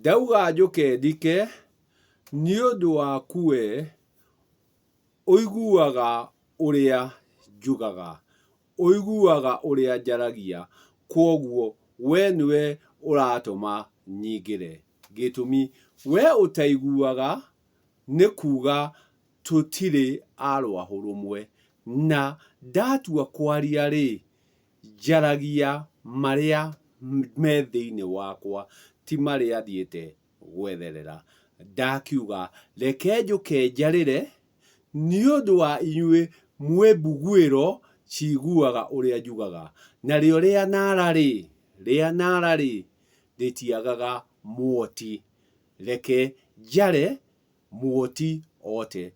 Ndauga njũke ndike nĩ ũndũ waku we ũiguaga ũrĩa njugaga, ũiguaga ũrĩa njaragia, kwoguo we nĩwe ũratũma nyingĩre. Gĩtũmi we ũtaiguaga nĩ kuga tũtirĩ a rwahũ rũmwe, na ndatua kwaria rĩ, Njaragia marĩa me thĩinĩ wakwa, ti marĩa thiĩte gwetherera. Ndakiuga reke njũke njarĩre, nĩ ũndũ wa inyuĩ mwĩ mbuguĩro ciguaga ũrĩa njugaga. Narĩo rĩa nara-rĩ, rĩa nara-rĩ, rĩtiagaga mwoti. Reke njare mwoti ote.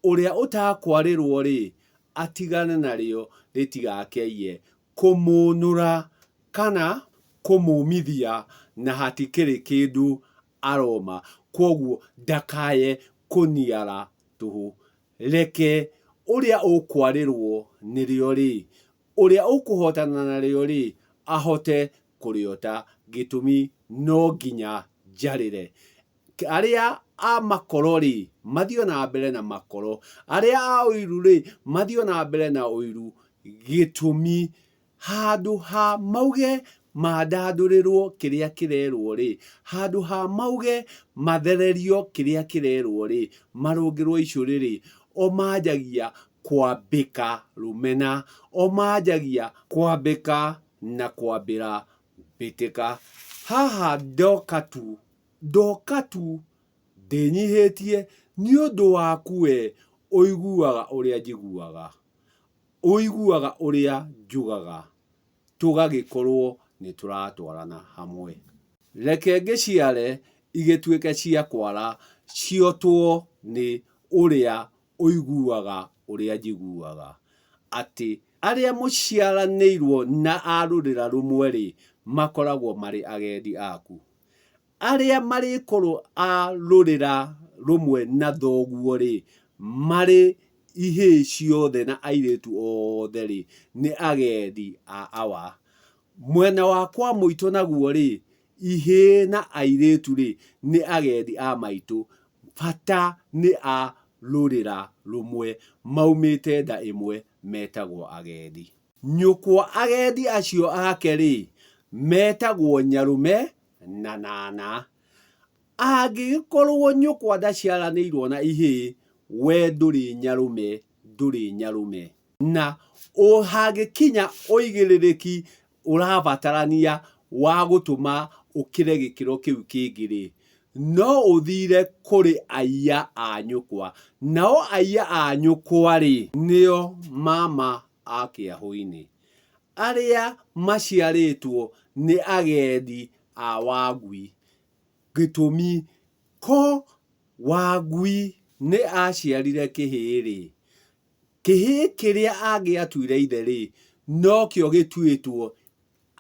Ũrĩa ũtakwarĩrwo-rĩ, atigane narĩo rĩtigakĩaie kũmũũnũra kana kũmũũmithia na hatikĩrĩ kĩndũ aroma, kwoguo ndakaye kũniara tũhũ. Reke ũrĩa ũkwarĩrwo nĩrĩo-rĩ, ũrĩa ũkũhotana narĩo-rĩ, ahote kũrĩota, gĩtũmi no nginya njarĩre. Arĩa a makoro-rĩ, mathiĩ o na mbere na makoro, arĩa a ũiru-rĩ, mathiĩ o na mbere na ũiru. Gĩtũmi, handũ ha mauge mandandũrĩrwo kĩrĩa kĩrerwo-rĩ, handũ ha mauge mathererio kĩrĩa kĩrerwo-rĩ, marũngĩrwo icũrĩ-rĩ, o manjagia kwambĩka rũmena, o manjagia kwambĩka na kwambĩra mbĩtĩka. Haha ndoka tu Ndoka tu ndĩnyihĩtie nĩ ũndũ waku we ũiguaga ũrĩa njiguaga, ũiguaga ũrĩa njugaga, tũgagĩkorwo nĩ tũratwarana hamwe. Reke ngĩciare igĩtuĩke cia kwara, ciotwo nĩ ũrĩa ũiguaga ũrĩa njiguaga. Atĩ arĩa mũciaranĩirwo na a rũrĩra rũmwe-rĩ, makoragwo marĩ agendi aku. Arĩa marĩkorwo a rũrĩra rũmwe na thoguo-rĩ, marĩ ihĩĩ ciothe na airĩtu othe-rĩ, nĩ agendi a awa. Mwena wa kwa mũitũ naguo-rĩ, ihĩĩ na airĩtu-rĩ, nĩ agendi a maitũ, bata nĩ a rũrĩra rũmwe, maumĩte nda ĩmwe, metagwo agendi. Nyũkwa agendi acio ake-rĩ, metagwo Nyarũme na Nana. Angĩgĩkorwo nyũkwa ndaciaranĩirwo na ihĩĩ, we ndũrĩ nyarũme, ndũrĩ nyarũme. Na hangĩkinya ũigĩrĩrĩki ũrabatarania wa gũtũma ũkĩre gĩkĩro kĩu kĩngĩ-rĩ, no ũthire kũrĩ aiya a nyũkwa. Nao aiya a nyũkwa-rĩ, nĩo mama a Kĩahũinĩ, arĩa maciarĩtwo nĩ agendi a Wangui. Gĩtũmi, ko Wangui nĩ aciarire kĩhĩĩ-rĩ, kĩhĩĩ kĩrĩa angĩatuire ithe-rĩ, nokĩo gĩtuĩtwo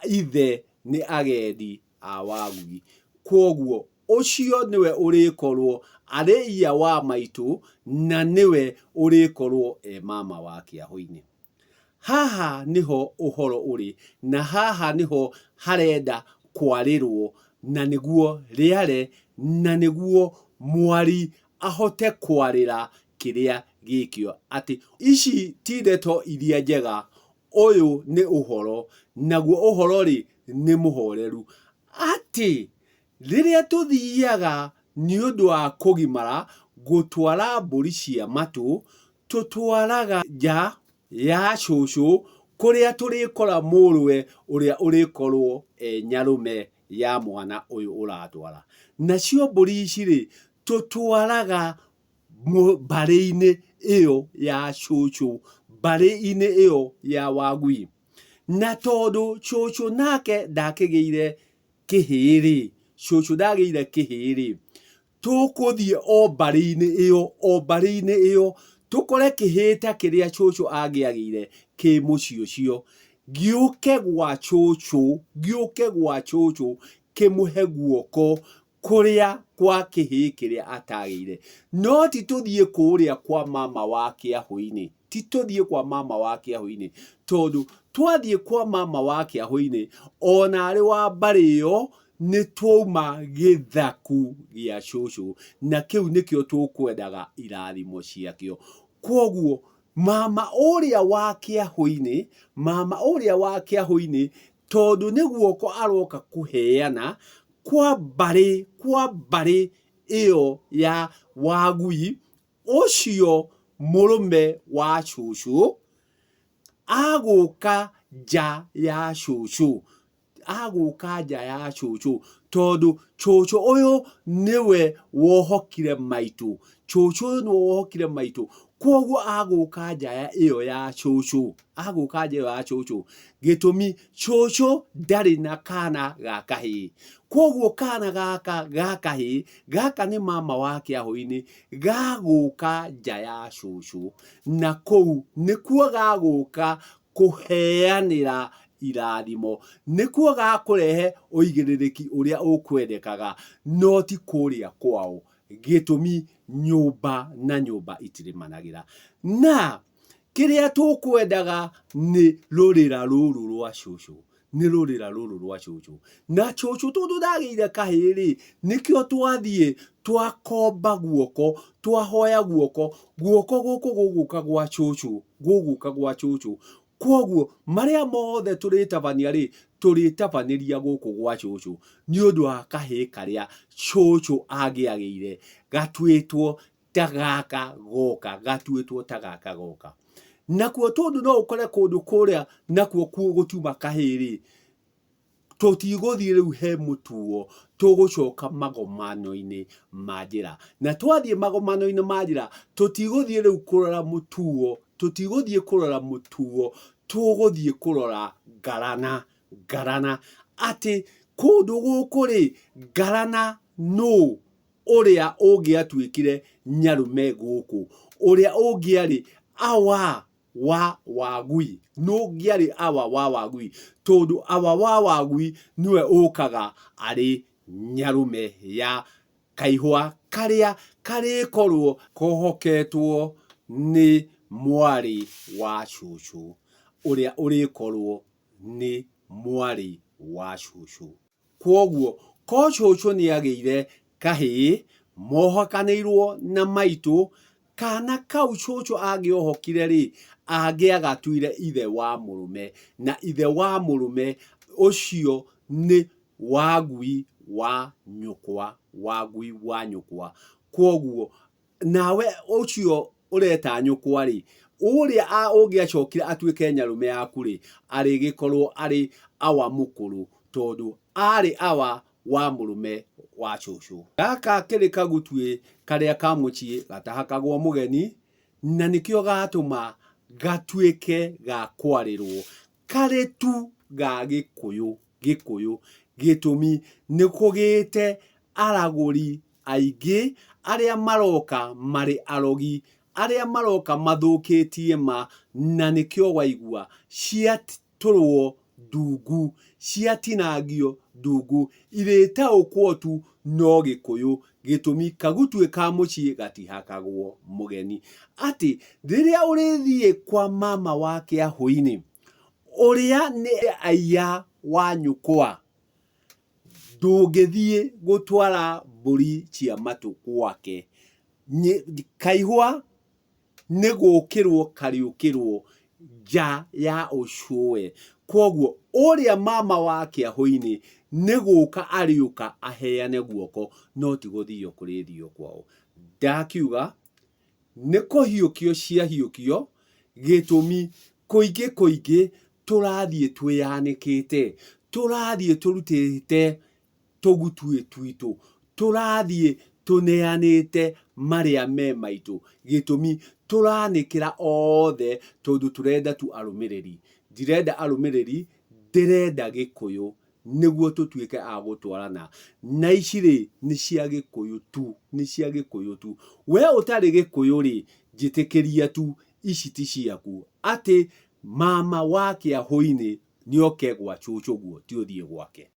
ithe nĩ agendi a Wangui. Kwoguo ũcio nĩwe ũrĩkorwo arĩ iya wa maitũ na nĩwe ũrĩkorwo e mama wa Kĩahũinĩ. Haha nĩho ũhoro ũrĩ na haha nĩho harenda kwarĩrwo na nĩguo rĩare na nĩguo mwari ahote kwarĩra kĩrĩa gĩkĩo atĩ ici ti ndeto iria njega, ũyũ nĩ ũhoro, naguo ũhoro-rĩ nĩ mũhoreru. Atĩ rĩrĩa tũthiaga nĩ ũndũ wa kũgimara gũtwara mbũri cia matũ, tũtwaraga nja ya cũcũ kũrĩa tũrĩkora mũrũwe ũrĩa ũrĩkorwo e nyarũme ya mwana ũyũ ũratwara. Nacio mbũri ici-rĩ, tũtwaraga mbarĩ-inĩ ĩyo ya cũcũ, mbarĩ-inĩ ĩyo ya Wangui. Na tondũ cũcũ nake ndakĩgĩire kĩhĩĩ-rĩ, cũcũ ndagĩire kĩhĩĩ-rĩ, tũkũthiĩ o mbarĩ-inĩ ĩyo, o mbarĩ-inĩ ĩyo, tũkore kĩhĩĩ ta kĩrĩa cũcũ angĩagĩire kĩ mũciĩ ũcio, gĩũke gwa cũcũ, gĩũke gwa cũcũ kĩmũhe guoko kũrĩa kwa kĩhĩĩ kĩrĩa atagĩire. No ti tũthiĩ kũrĩa kwa mama wa Kĩahũinĩ, ti tũthiĩ kwa mama wa Kĩahũinĩ, tondũ twathiĩ kwa mama wa Kĩahũinĩ, ona arĩ wa mbarĩ ĩyo, nĩ twauma gĩthaku gĩa cũcũ, na kĩu nĩkĩo tũkwendaga irathimo ciakĩo. Kwoguo mama ũrĩa wa kĩahũ-inĩ, mama ũrĩa wa kĩahũ-inĩ, tondũ nĩ guoko aroka kũheana kwa mbarĩ, kwa mbarĩ ĩyo ya Wagui, ũcio mũrũme wa cũcũ, agũka nja ya cũcũ, agũka nja ya cũcũ, tondũ cũcũ ũyũ nĩwe wohokire maitũ, cũcũ ũyũ nĩwe wohokire maitũ, kwoguo agũka nja ĩyo ya cũcũ, agũka nja ĩyo ya cũcũ, gĩtũmi cũcũ ndarĩ na kana ga kahĩĩ, kwoguo kana gaka ga kahĩĩ, gaka nĩ mama wa kĩahũ-inĩ, gagũka nja ya cũcũ, na kũu nĩkuo gagũka kũheanĩra irathimo, nĩkuo gakũrehe ũigĩrĩrĩki ũrĩa ũkwendekaga, no ti kũrĩa kwao, gĩtũmi nyũmba na nyũmba itirĩmanagĩra. Na kĩrĩa tũkwendaga nĩ rũrĩra rũrũ rwa cũcũ, nĩ rũrĩra rũrũ rwa cũcũ. Na cũcũ tondũ ndagĩire kahĩĩ rĩ, nĩkĩo twathiĩ twakomba guoko, twahoya guoko, guoko gũkũ gũgũka gwa cũcũ, gũgũka gwa cũcũ. Kwoguo marĩa mothe tũrĩtabania rĩ, tũrĩtabanĩria gũkũ gwa cũcũ nĩ ũndũ wa kahĩĩ karĩa cũcũ angĩagĩire gatuĩtwo ta gaka goka, gatuĩtwo ta gaka goka. Nakuo tondũ no ũkore kũndũ kũrĩa nakuo kuo gũtiuma kahĩĩ rĩ, tũtigũthiĩ rĩu he mũtuo, tũgũcoka magomano-inĩ ma njĩra. Na twathiĩ magomano-inĩ ma njĩra, tũtigũthiĩ rĩu kũrora mũtuo, tũtigũthiĩ kũrora mũtuo, tũgũthiĩ kũrora ngarana, ngarana. Atĩ kũndũ gũkũ rĩ, ngarana nũ? Ũrĩa ũngĩatuĩkire nyarũme gũkũ, ũrĩa ũngĩarĩ awa wa Wagui, nũ ũngĩarĩ awa wa Wagui, tondũ awa wa Wagui nĩwe ũkaga arĩ nyarũme ya kaihũa karĩa karĩkorwo kohoketwo nĩ mwarĩ wa cũcũ, ũrĩa ũrĩkorwo nĩ mwarĩ wa cũcũ. Kwoguo ko cũcũ nĩagĩire kahĩĩ mohokanĩirwo na maitũ, kana kau cũcũ angĩohokire-rĩ, angĩagatuire ithe wa mũrũme, na ithe wa mũrũme ũcio nĩ Wangui wa nyũkwa, Wangui wa nyũkwa. Kwoguo nawe ũcio ũreta nyũkwa-rĩ, ũrĩa ũngĩacokire atuĩke nyarũme yaku-rĩ, arĩgĩkorwo arĩ awa mũkũrũ, tondũ arĩ awa wa mũrũme wa cũcũ. Gaka kĩrĩ kagutuĩ karĩa ka mũciĩ gatahakagwo mũgeni, na nĩkĩo gatũma gatuĩke ga kwarĩrwo karĩ tu ga Gĩkũyũ, Gĩkũyũ. Gĩtũmi nĩ kũgĩte aragũri aingĩ arĩa maroka marĩ arogi, arĩa maroka mathũkĩtie ma, na nĩkĩo waigua ciatũrwo ndungu, ciatinangio ndungu, irĩtaũkwo tu no Gĩkũyũ, gĩtũmi kagutuĩ ka mũciĩ gatihakagwo mũgeni. Atĩ rĩrĩa ũrĩthiĩ kwa mama wa kĩahũ-inĩ, ũrĩa nĩ aiya wa nyũkwa, Ndũngĩthiĩ gũtwara mbũri cia matũ gwake. Kaihũa nĩ gũkĩrwo karĩũkĩrwo nja ya ũcũwe. Kwoguo ũrĩa mama wa kĩahũ-inĩ nĩ gũka arĩũka aheane guoko no ti gũthio kũrĩthio kwao. Ndakiuga nĩ kũhiũkio ciahiũkio, gĩtũmi kũingĩ kũingĩ tũrathiĩ twĩyanĩkĩte, tũrathiĩ tũrutĩte tũgutuĩ twitũ, tũrathiĩ tũneanĩte marĩa me maitũ, gĩtũmi tũranĩkĩra othe tondũ tũrenda tu arũmĩrĩri. Ndirenda arũmĩrĩri, ndĩrenda Gĩkũyũ nĩguo tũtuĩke a gũtwarana. Na ici rĩ, nĩ cia Gĩkũyũ tu, nĩ cia Gĩkũyũ tu. We ũtarĩ Gĩkũyũ rĩ, njĩtĩkĩria tu, ici ti ciaku. Atĩ mama wa kĩahũinĩ nĩoke gwa cũcũguo ti ũthiĩ gwake.